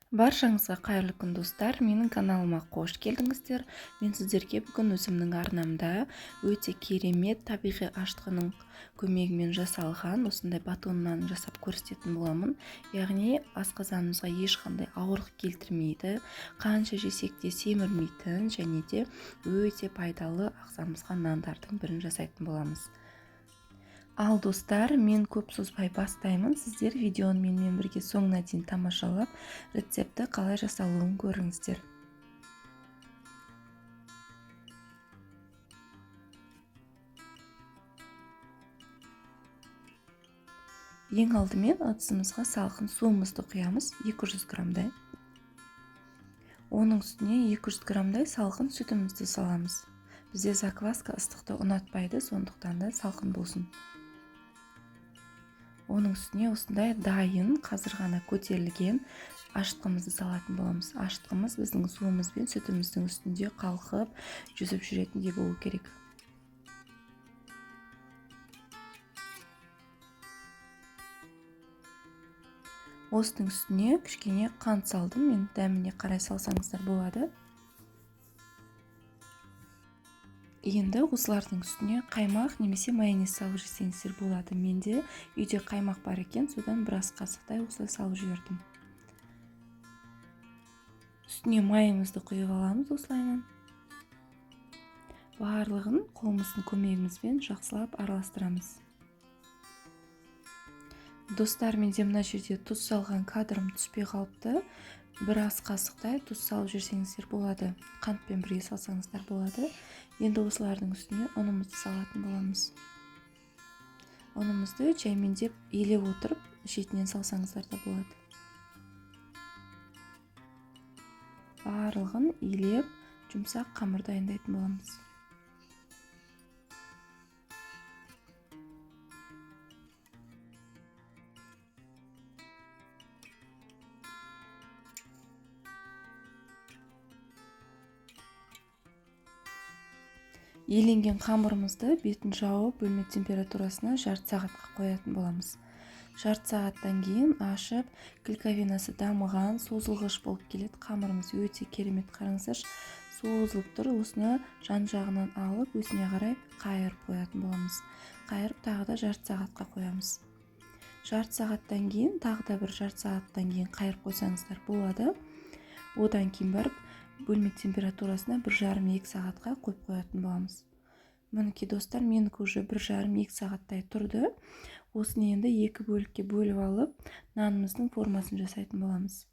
Баршаңызға қайырлы күн, достар! Менің каналыма қош келдіңіздер. Мен сіздерге бүгін өзімнің арнамда өте керемет табиғи ашытқының көмегімен жасалған осындай батон нан жасап көрсететін боламын. Яғни асқазанымызға ешқандай ауырлық келтірмейді, қанша жесек те семірмейтін және де өте пайдалы ағзамызға нандардың бірін жасайтын боламыз. Ал, достар, мен көп созбай бастаймын. Сіздер видеоны менімен бірге соңына дейін тамашалап, рецепті қалай жасалуын көріңіздер. Ең алдымен ыдысымызға салқын суымызды құямыз, 200 граммдай. Оның үстіне 200 граммдай салқын сүтімізді саламыз. Бізде закваска ыстықты ұнатпайды, сондықтан да салқын болсын. Оның үстіне осындай дайын, қазір ғана көтерілген ашытқымызды салатын боламыз. Ашытқымыз біздің суымыз бен сүтіміздің үстінде қалқып, жүзіп жүретіндей болу керек. Осының үстіне кішкене қант салдым мен, дәміне қарай салсаңыздар болады. Енді осылардың үстіне қаймақ немесе майонез салып жесеңіздер болады. Менде үйде қаймақ бар екен, содан біраз қасықтай осылай салып жібердім. Үстіне майымызды құйып аламыз осылайынан. Барлығын қолымыздың көмегімізбен жақсылап араластырамыз. Достар, менде мына жерде тұз салған кадрым түспей қалыпты. Бір ас қасықтай тұз салып жіберсеңіздер болады. Қантпен бірге салсаңыздар болады. Енді осылардың үстіне ұнымызды салатын боламыз. Ұнымызды жаймендеп елеп отырып, шетінен салсаңыздар да болады. Барлығын илеп, жұмсақ қамыр дайындайтын боламыз. Еленген қамырымызды бетін жауып, бөлме температурасына жарты сағатқа қоятын боламыз. Жарты сағаттан кейін ашып, клейковинасы дамыған, созылғыш болып келеді. Қамырымыз өте керемет, қараңыздаршы, созылып тұр. Осыны жан жағынан алып, өзіне қарай қайырып қоятын боламыз. Қайырып тағы да жарты сағатқа қоямыз. Жарты сағаттан кейін, тағы да бір жарты сағаттан кейін қайырып қойсаңыздар болады. Одан кейін барып бөлме температурасына 1,5-2 сағатқа қойып қоятын боламыз. Мінекей, достар, менікі уже 1,5-2 сағаттай тұрды. Осыны енді екі бөлікке бөліп алып, нанымыздың формасын жасайтын боламыз.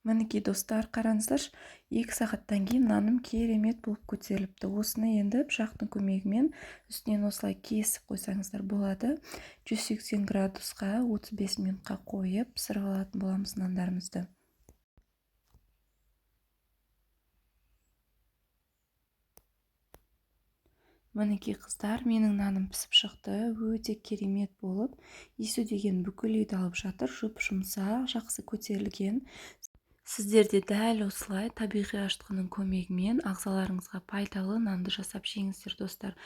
Мінекей, достар, қараңыздаршы, 2 сағаттан кейін наным керемет болып көтеріліпті. Осыны енді пышақтың көмегімен үстінен осылай кесіп қойсаңыздар болады. 180 градусқа 35 минутқа қойып, пісіріп алатын боламыз нандарымызды. Мінекей, қыздар, менің наным пісіп шықты. Өте керемет болып, иісі деген бүкіл үйді алып жатыр. Жұп-жұмсақ, жақсы көтерілген. Сіздер де дәл осылай табиғи ашытқының көмегімен ағзаларыңызға пайдалы нанды жасап жеңіздер, достар.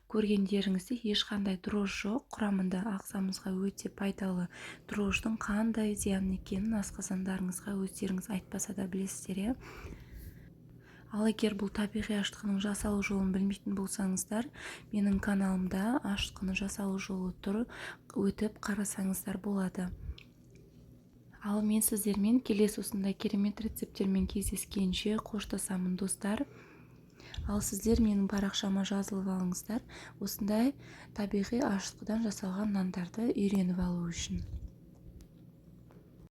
Көргендеріңіздей, ешқандай дрожж жоқ. Құрамында ағзамызға өте пайдалы дрожждың қандай зиян екенін асқазандарыңызға өздеріңіз айтпаса да білесіздер, иә? Ал егер бұл табиғи ашытқының жасалу жолын білмейтін болсаңыздар, менің каналымда ашытқыны жасалу жолы тұр, өтіп қарасаңыздар болады. Ал мен сіздермен келесі осындай керемет рецепттермен кездескенше қоштасамын, достар. Ал сіздер менің парақшама жазылып алыңыздар, осындай табиғи ашытқыдан жасалған нандарды үйреніп алу үшін.